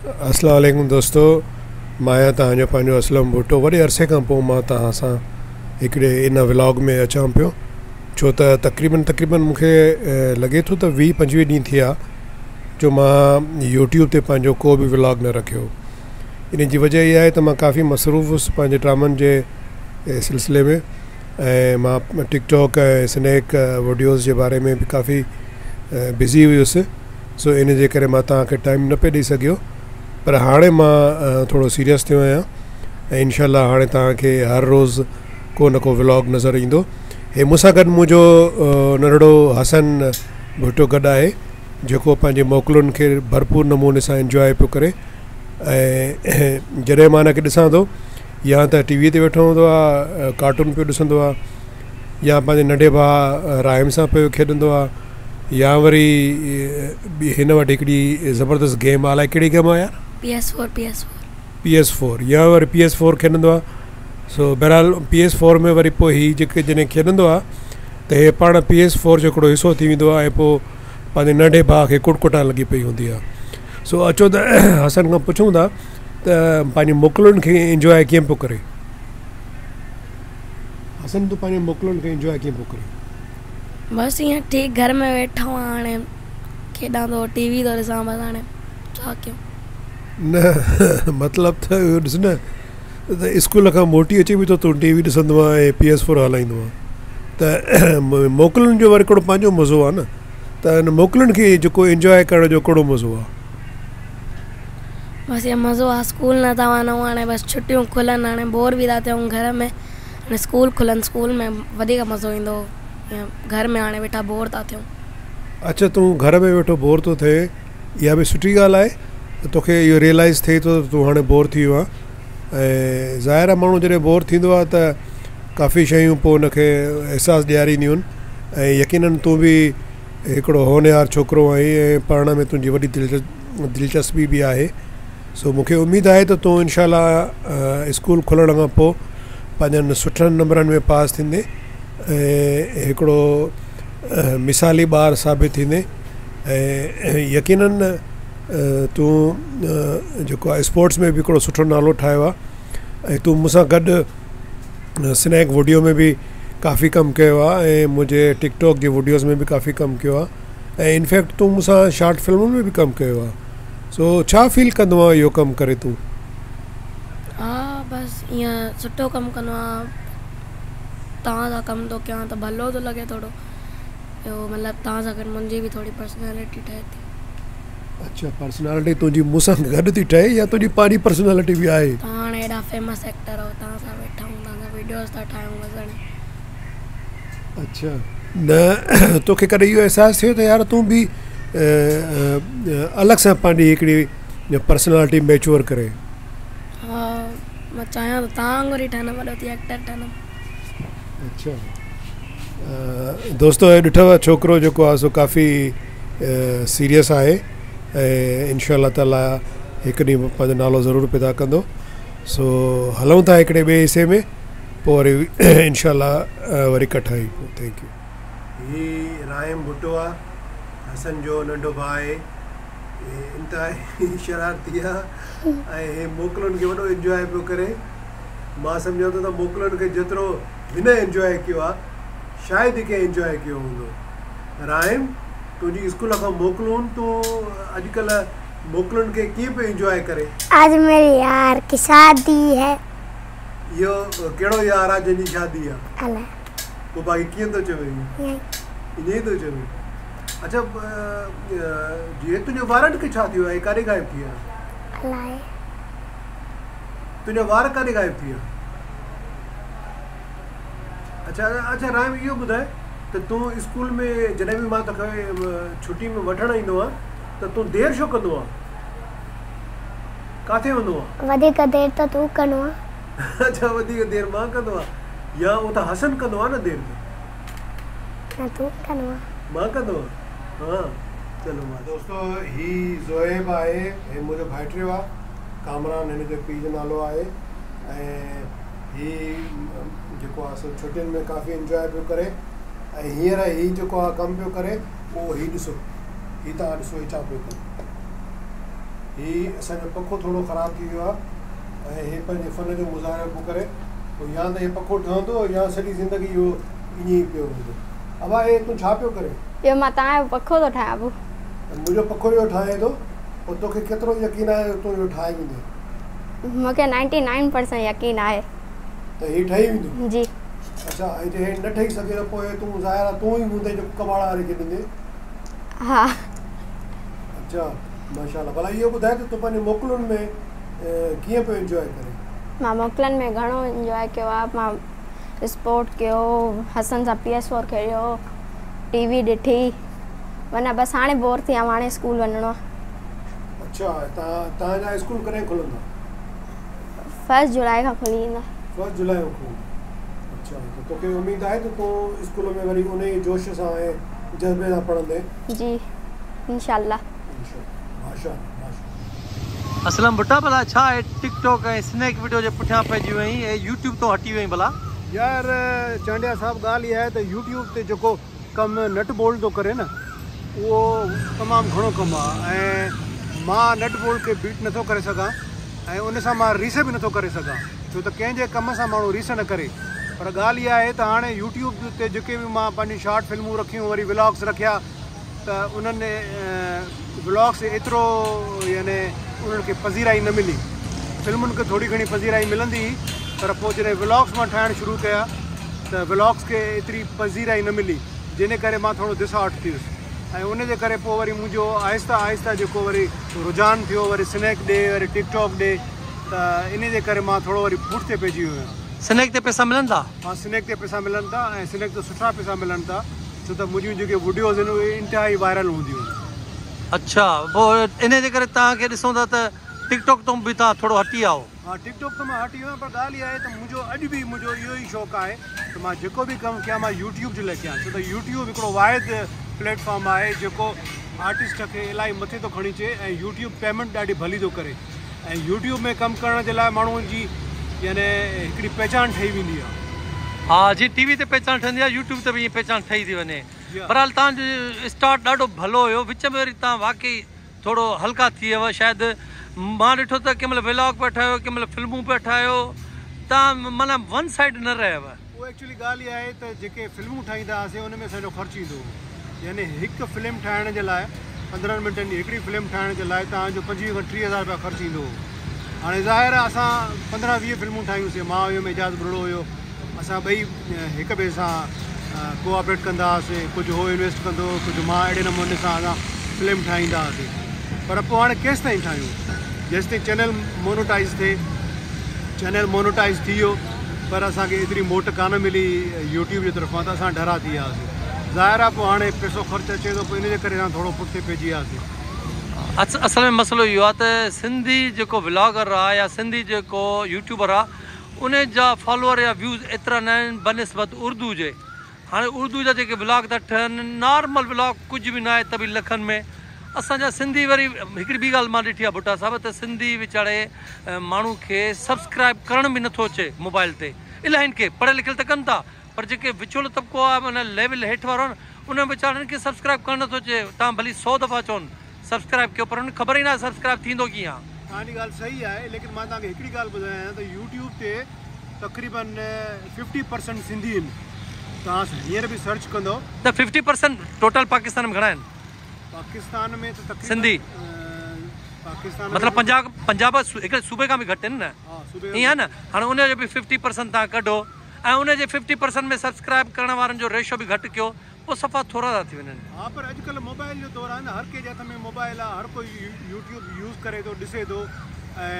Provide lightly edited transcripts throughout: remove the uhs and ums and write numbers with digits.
اسلام عليڪم دوستو مان آهيان توهان جو پنهنجو اسلم ڀٽو وڏي عرصي کان پوء مان توهان سان هڪڙي ان ولاگ ۾ اچان پيو ڇو ته تقريبن تقريبن مون کي لڳي ٿو ته ويهه پنجويهه ڏينهن ٿيا جو مان يوٽيوب تي پنهنجو ڪو به ولاگ نه رکيو ان جي وجه اها آهي ته مان ڪافي مصروف هوس پنهنجي ڊرامن جي سلسلي ۾ ۽ مان ٽڪ ٽاڪ ۽ سنيڪ وڊيوز جي باري ۾ به ڪافي بزي هيس سو ان جي ڪري مان توهان کي ٽائيم نه پئي ڏئي سگهيو پر هاڻي مان ٿورو سيريس ٿيو آهيان ۽ انشاء الله هاڻي توهان کي هر روز ڪو نه ڪو ولاگ نظر ايندو. هي مون سان گڏ منهنجو ننڍڙو حسن ڀٽو گڏ آهي جيڪو پنهنجي موڪلن کي ڀرپور نموني سان انجواء پيو ڪري ۽ جڏهن مان هن کي ڏسان ٿو يا ته ٽي وي تي ويٺو هوندو آهي ڪارٽون پيو ڏسندو آهي يا پنهنجي ننڍي ڀاء رائم سان پيو کيڏندو آهي يا وري هن وٽ هڪڙي زبردست گيم آهي الائي ڪهڙي گيم آهي يار. P S four, P S four. P S four يا وري پي ايس فور کيڏندو آهي سو بهرحال پي ايس فور ۾ وري پوء هي جيڪي جڏهن کيڏندو آهي ته هي پاڻ پي ايس فور جو هڪڙو حصو ٿي ويندو آهي ۽ پوء پنهنجي ننڍي ڀاء کي ڪٽڪٽان لڳي پئي هوندي آهي سو اچو ته حسن کان پڇون ٿا ته پنهنجي موڪلن کي انجواء ڪيئن پيو ڪري. حسن تون پنهنجي موڪلن کي انجواء ڪيئن پيو ڪرين؟ بس ائين ٺيڪ گهر ۾ ويٺو آهيان هاڻي کيڏان ٿو ٽي وي ٿو ڏسان بس هاڻي ڇا ڪيون. نه مطلب ته اهو ڏس نه ته اسڪول کان موٽي اچي به ٿو تون ٽي وي ڏسندو آهين ۽ پي ايس فور هلائيندو آهين ته موڪلن جو وري هڪڙو پنهنجو مزو آهي نه ته ان موڪلن کي جيڪو انجواء ڪرڻ جو ڪهڙو مزو آهي. بس اهو مزو آهي اسڪول نه ٿا وڃون هاڻي بس ڇٽيون کلن هاڻي بور به ٿا ٿيون گهر ۾ هاڻي اسڪول کلن اسڪول ۾ وڌيڪ مزو ايندو ائين گهر ۾ هاڻي ويٺا بور ٿا ٿيون. اڇا تون گهر ۾ ويٺو بور ٿو ٿئين اها به سٺي ڳالهه آهي ته توکي اهو ريئلائز ٿئي ٿو ته تون هاڻي بور ٿي ويو آهين ۽ ظاهر آهي ماڻهو جڏهن بور ٿيندو آهي ته ڪافي شيون پوء ان کي احساس ڏيارينديون آهن ۽ يقينن تون به هڪڙو هونهار ڇوڪرو آهين ۽ پڙهڻ ۾ تنهنجي وڏي دلچسپي به آهي سو مون کي اميد آهي ته تون انشاء الله اسڪول کلڻ کان پوء پنهنجن سٺن نمبرن ۾ پاس ٿيندين ۽ هڪڙو مثالي ٻار ثابت ٿيندين ۽ يقينن تون جيڪو آهي اسپورٽس ۾ به هڪڙو سٺو نالو ٺاهيو آهي ۽ تون مون سان گڏ سنيڪ وڊيو ۾ به ڪافي ڪم ڪيو آهي ۽ منهنجي ٽڪ ٽاڪ جي وڊيوز ۾ به ڪافي ڪم ڪيو آهي ۽ انفيڪٽ تون مون سان شارٽ فلمن ۾ به ڪم ڪيو آهي سو ڇا فيل ڪندو آهين اهو ڪم ڪري تون؟ ها بس ائين سٺو ڪم ڪندو آهيان توهان سان ڪم ٿو ڪيان ته ڀلو ٿو لڳي ٿورو اهو مطلب توهان سان گڏ منهنجي به ٿوري پرسنالٽي ٺهي ٿي. اڇا پرسنالٽي تنهنجي مون سان گڏ ٿي ٺهي يا تنهنجي پنهنجي پرسنالٽي به آهي؟ توهان هاڻي ايڏا فيمس ايڪٽر آهيو توهان سان ويٺا آهيون توهان سان وڊيوز ٿا ٺاهيون بس هاڻي. اڇا نه توکي ڪڏهن اهو احساس ٿيو ته يار تون به الڳ سان پنهنجي هڪڙي پرسنالٽي ميچوئر ڪري. ها مان چاهيان ٿو توهان وانگر ئي ٺهندم وڏو ٿي ايڪٽر ٺهندم. اڇا دوستو هي ڏٺو ڇوڪرو جيڪو آهي سو ڪافي سيريس آهي ۽ انشاء الله تعالي هڪ ڏينهن پنهنجو نالو ضرور پيدا ڪندو سو هلون ٿا هڪڙي ٻئي حصي ۾ پوء وري انشاء الله وري ڪٺا ئي پوء thank you. He rhyme Bhutto آ حسن جو ننڍو ڀاء آهي هي انتهائي شرارتي آ ۽ هي موڪلن کي وڏو انجواء پيو ڪري مان سمجهان ٿو ته موڪلن کي جيترو هن انجواء ڪيو آ شايد ئي ڪنهن انجواء ڪيو هوندو. رائم تنهنجي اسڪول کان موڪلون تون اڄڪلهه موڪلن کي ڪيئن پيو انجواء ڪرين؟ آج ميري يار ڪي شادي هي. اهو ڪهڙو يار آ جنهن جي شادي آ؟ الائي. پوء باقي ڪيئن ٿو چوين؟ ائين ئي. ائين ئي ٿو چوين. اڇا جي تنهنجي وارن کي ڇا ٿيو آهي ڪاڏي غائب ٿي ويا؟ الائي. تنهنجا وار ڪاڏي غائب ٿي ويا؟ اڇا اڇا رائم اهو ٻڌاء ته تون اسڪول ۾ جڏهن به مان توکي ڇٽي ۾ وٺڻ ايندو آهيان ته تون دير ڇو ڪندو آهين؟ ڪاٿي ويندو آهين؟ وڌيڪ دير ته تون ڪندو آهين. اڇا وڌيڪ دير مان ڪندو آهيان يا اهو ته حسن ڪندو آهي نه دير ته. نه تون ڪندو آهين. مان ڪندو آهيان ها چلو مان. دوستو هي زوهيب آهي هي منهنجو ڀائٽيو آهي ڪامران هن جو پيء جو نالو آهي ۽ هي جيڪو آهي سو ڇٽين ۾ ڪافي انجواء پيو ڪري ۽ هينئر هي جيڪو آهي ڪم پيو ڪري اهو هي ڏسو هي توهان ڏسو هي ڇا پيو ڪري. هي اسان جو پکو ٿورو خراب ٿي ويو آهي ۽ هي پنهنجي فن جو مظاهرو پيو ڪري. پوء يا ته هي پکو ٺهندو يا سڄي زندگي اهو ائين ئي پيو هوندو. ابا هي تون ڇا پيو ڪرين؟ اهو مان توهان جو پکو ٿو ٺاهيان ابو. ته منهنجو پکو اهو ٺاهين ٿو پوء توکي ڪيترو يقين آهي ته تون اهو ٺاهي ويندين؟ مون کي نائنٽي نائن پرسنٽ يقين آهي. ته هي ٺهي ويندو؟ جي. اڇا ۽ جي هي نه ٺهي سگهي ته پوء تون ظاهر آهي تون ئي هوندين جيڪو ڪٻاڙ واري کي ڏيندين. ها. اڇا ماشاء الله ڀلا اهو ٻڌاء ته تون پنهنجي موڪلن ۾ ڪيئن پيو انجواء ڪرين؟ مان موڪلن ۾ گهڻو انجواء ڪيو آهي مان اسپورٽ ڪيو حسن سان پي ايس فور کيڏيو ٽي وي ڏٺي معنيٰ بس هاڻي بور ٿي ويم هاڻي اسڪول وڃڻو آهي. اڇا توهان جا اسڪول ڪڏهن کلندا؟ فرسٽ جولاء کان کلي ويندا. فرسٽ جولاء کان کلندا اڇا ته توکي اميد آهي ته تون اسڪول ۾ وري انهي جوش سان ۽ جذبي سان پڙهندين؟ جي انشاء الله. انشاء الله ماشاء الله ماشاء الله. اسلم ڀٽا ڀلا ڇا هي ٽڪ ٽاڪ ۽ سنيڪ وڊيو جي پٺيان پئجي وئين ۽ يوٽيوب تون هٽي وئين ڀلا. يار چانڊيا صاحب ڳالهه اها آهي ته يوٽيوب تي جيڪو ڪم نٽ بولٽ ٿو ڪري نه اهو تمام گهڻو ڪم آهي ۽ مان نٽ بولٽ کي بيٽ نٿو ڪري سگهان ۽ ان سان مان ريس به نٿو ڪري سگهان ڇو ته ڪنهن جي ڪم سان ماڻهو ريس نه ڪري پر ڳالهه اها آهي ته هاڻي يوٽيوب تي جيڪي به مان پنهنجون شارٽ فلمون رکيون وري ولاگس رکيا ته انهن ولاگس ايترو يعني انهن کي پذيرائي نه ملي فلمن کي ٿوري گهڻي پذيرائي ملندي هئي پر پوء جڏهن ولاگس مان ٺاهڻ شروع ڪيا ته ولاگس کي ايتري پذيرائي نه ملي جنهن ڪري مان ٿورو ڊس هارٽ ٿيس ۽ ان جي ڪري پوء وري منهنجو آهستي آهستي جيڪو وري رجحان ٿيو وري سنيڪ ڏي وري ٽڪ ٽاڪ ڏي ته ان جي ڪري مان ٿورو وري پٺتي پئجي ويو آهيان. سنيڪ تي پئسا ملن ٿا؟ ها سنيڪ تي پئسا ملن ٿا ۽ سنيڪ تي سٺا پئسا ملن ٿا ڇو ته منهنجون جيڪي وڊيوز آهن اهي انتهائي وائرل هونديون آهن. اڇا پوء انهي جي ڪري توهان کي ڏسون ٿا ته ٽڪ ٽاڪ تون به توهان ٿورو هٽي ويا آهيو. ها ٽڪ ٽاڪ تان مان هٽي ويو آهيان پر ڳالهه اها آهي ته منهنجو اڄ به منهنجو اهو ئي شوق آهي ته مان جيڪو به ڪم ڪيان مان يوٽيوب جي لاء ڪيان ڇو ته يوٽيوب هڪڙو واحد پليٽ فارم آهي جيڪو آرٽسٽ کي الاهي مٿي ٿو کڻي اچي ۽ يوٽيوب پيمنٽ ڏاڍي ڀلي ٿو ڪري ۽ يوٽيوب ۾ ڪم ڪرڻ جي لاء ماڻهو جي يعني هڪڙي پهچان ٺهي ويندي آهي. ها جيئن ٽي وي تي پهچان ٺهندي آهي يوٽيوب تي به ائين پهچان ٺهي ٿي وڃي بهرحال توهان جو اسٽارٽ ڏاڍو ڀلو هيو وچ ۾ وري توهان واقعي ٿورو هلڪا ٿي ويا شايد مان ڏٺو ته ڪنهن مهل ولاگ پيا ٺاهيو ڪنهن مهل فلمون پيا ٺاهيو توهان معنيٰ ون سائيڊ نه رهيو. اهو ايڪچولي ڳالهه اها آهي ته جيڪي فلمون ٺاهيندا هئاسين ان ۾ اسان جو خرچ ايندو هو يعني هڪ فلم ٺاهڻ جي لاء 15 منٽن جي هڪڙي فلم ٺاهڻ جي لاء توهان جو 25 کان 30 هزار رپيا خرچ ايندو هو هاڻي ظاهر آهي اسان 15 20 فلمون ٺاهيون سين مان هيم اعجاز ٻرڙو هيو اسان ٻئي هڪ ٻئي سان ڪوآپريٽ ڪندا هئاسين ڪجهه هو انويسٽ ڪندو هو ڪجهه مان اهڙي نموني سان اسان فلم ٺاهيندا هئاسين پر پوء هاڻي ڪيستائين ٺاهيون جيستائين چينل مونوٽائز ٿئي چينل مونوٽائز ٿي ويو پر اسان کي ايتري موٽ ڪانه ملي يوٽيوب جي طرفان ته اسان ڍرا ٿي وياسين ظاهر آهي پوء هاڻي پئسو خرچ اچي ٿو پوء ان جي ڪري اسان ٿورو پٺتي پئجي وياسين. اصل ۾ مسئلو اهو آهي ته سنڌي جيڪو ولاگر آهي يا سنڌي جيڪو يوٽيوبر آهي ان جا فالوئر يا ويوز ايترا نه آهن بنسبت اردو جي هاڻي اردو جا جيڪي ولاگ ٿا ٺهن نارمل ولاگ ڪجهه به ناهي ته به لکن ۾ اسان جا سنڌي وري هڪڙي ٻي ڳالهه مان ڏٺي آهي ڀٽا صاحب ته سنڌي ويچاري ماڻهو کي سبسڪرائب ڪرڻ به نٿو اچي موبائل تي الاهين کي پڙهيل لکيل ته ڪن ٿا پر جيڪي وچولو طبقو آهي معنيٰ ليول هيٺ وارو آهي نه انهن ويچارن کي سبسڪرائب ڪرڻ نٿو اچي توهان ڀلي سو دفعا چون سبسڪرائب ڪيو پر انهن کي خبر ئي ناهي سبسڪرائب ٿيندو ڪيئن آ. توهان جي ڳالهه صحيح آهي ليڪن مان توهان کي هڪڙي ڳالهه ٻڌايان ته يوٽيوب تي تقريبن ففٽي پرسنٽ سنڌي آهن توهان هينئر به سرچ ڪندو. ته ففٽي پرسنٽ ٽوٽل پاڪستان ۾ گهڻا آهن؟ پاڪستان ۾ ته تقريبن سنڌي پاڪستان مطلب پنجاب پنجاب هڪڙي صوبي کان به گهٽ آهن نه ائين آهي نه هاڻي ان جو به ففٽي پرسنٽ توهان ڪڍو ۽ ان جي ففٽي پرسنٽ ۾ سبسڪرائب ڪرڻ وارن جو ريشو به گهٽ ڪيو پوء صفا ٿورا ٿا ٿي وڃن. ها پر اڄ ڪلهه موبائل جو دور آهي نه هر ڪنهن جي هٿ ۾ موبائل آهي هر ڪوئي يوٽيوب يوز ڪري ٿو ڏسي ٿو ۽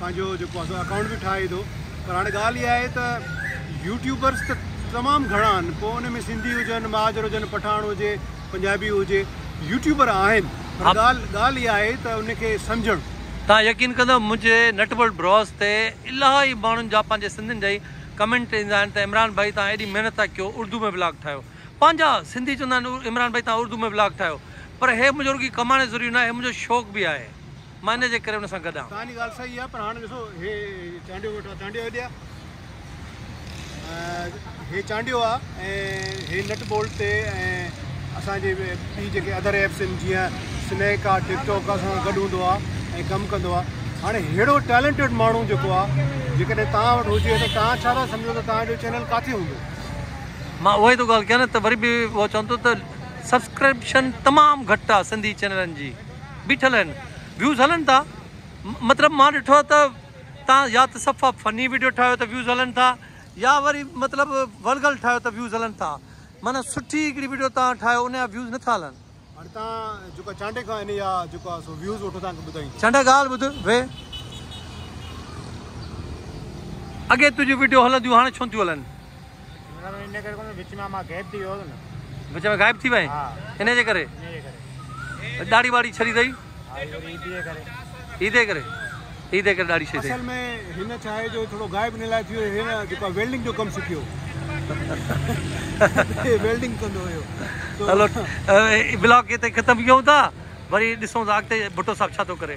پنهنجو جيڪو آهي سو اڪائونٽ به ٺاهي ٿو پر هاڻي ڳالهه اها آهي ته يوٽيوبرس ته تمام گهڻا آهن پوء ان ۾ سنڌي هجن مهاجر هجن پٺاڻ هجي پنجابي هجي يوٽيوبر آهن پر ڳالهه ڳالهه اها آهي ته ان کي سمجهڻ. توهان يقين ڪندؤ منهنجي نٽ بولٽ براس تي الاهي ماڻهن جا پنهنجي سنڌين جا ئي ڪمينٽ ايندا آهن ته عمران ڀائي توهان ايڏي محنت ٿا ڪيو اردو ۾ ولاگ ٺاهيو پنهنجا سنڌي چوندا آهن عمران ڀائي توهان اردو ۾ ولاگ ٺاهيو پر هي منهنجو رڳي ڪمائڻ جو ذريعو ناهي هي منهنجو شوق به آهي مان ان جي ڪري ان سان گڏ آهيان. توهان جي ڳالهه صحيح آهي پر هاڻي ڏسو هي چانڊيو ويٺو آهي چانڊيو هيڏي آ هي چانڊيو آ ۽ هي نٽ بولٽ تي ۽ اسان جي ٻي جيڪي ادر ايپس آهن جيئن سنيڪ آ ٽڪ ٽاڪ آ سان گڏ هوندو آ ۽ ڪم ڪندو آ. هاڻي ههڙو ٽيلنٽيڊ ماڻهو جيڪو آ جيڪڏهن توهان وٽ هجي ته توهان ڇا ٿا سمجهو ته توهان جو چينل ڪاٿي هوندو؟ مان اها ئي ٿو ڳالهه ڪيان نه ته وري به اهو چوان ٿو ته سبسڪرپشن تمام گهٽ آ سنڌي چينلن جي بيٺل آهن ويوز هلن ٿا مطلب مان ڏٺو آ ته توهان يا ته صفا فني وڊيو ٺاهيو ته ويوز هلن ٿا يا وري مطلب ولگل ٺاهيو ته ويوز هلن ٿا معنيٰ سٺي هڪڙي وڊيو توهان ٺاهيو ان جا ويوز نٿا هلن. هاڻي توهان جيڪو چانڊيي کان ان جا جيڪو آهي سو ويوز وٺو توهان کي ٻڌائيندو. چانڊيا ڳالهه ٻڌ وي اڳي تنهنجون وڊيو هلنديون هاڻي ڇو نٿيون هلن. ان ڪري ڪونه وچ ۾ مان غائب ٿي ويو هوس نه. وچ ۾ غائب ٿي وئين ان جي ڪري ڏاڙهي واڙهي ڇڏي اٿئي. ها وري عيد جي ڪري. عيد جي ڪري عيد جي ڪري ڏاڙهي ڇڏي اٿئي. اصل ۾ هن ڇا آهي جو ٿورو غائب ان لاء ٿي ويو هن جيڪو آهي ويلڊنگ جو ڪم سکيو ويلڊنگ ڪندو هيو هلو ولاگ هتي ختم ڪيون ٿا وري ڏسون ٿا اڳتي ڀٽو صاحب ڇا ٿو ڪري.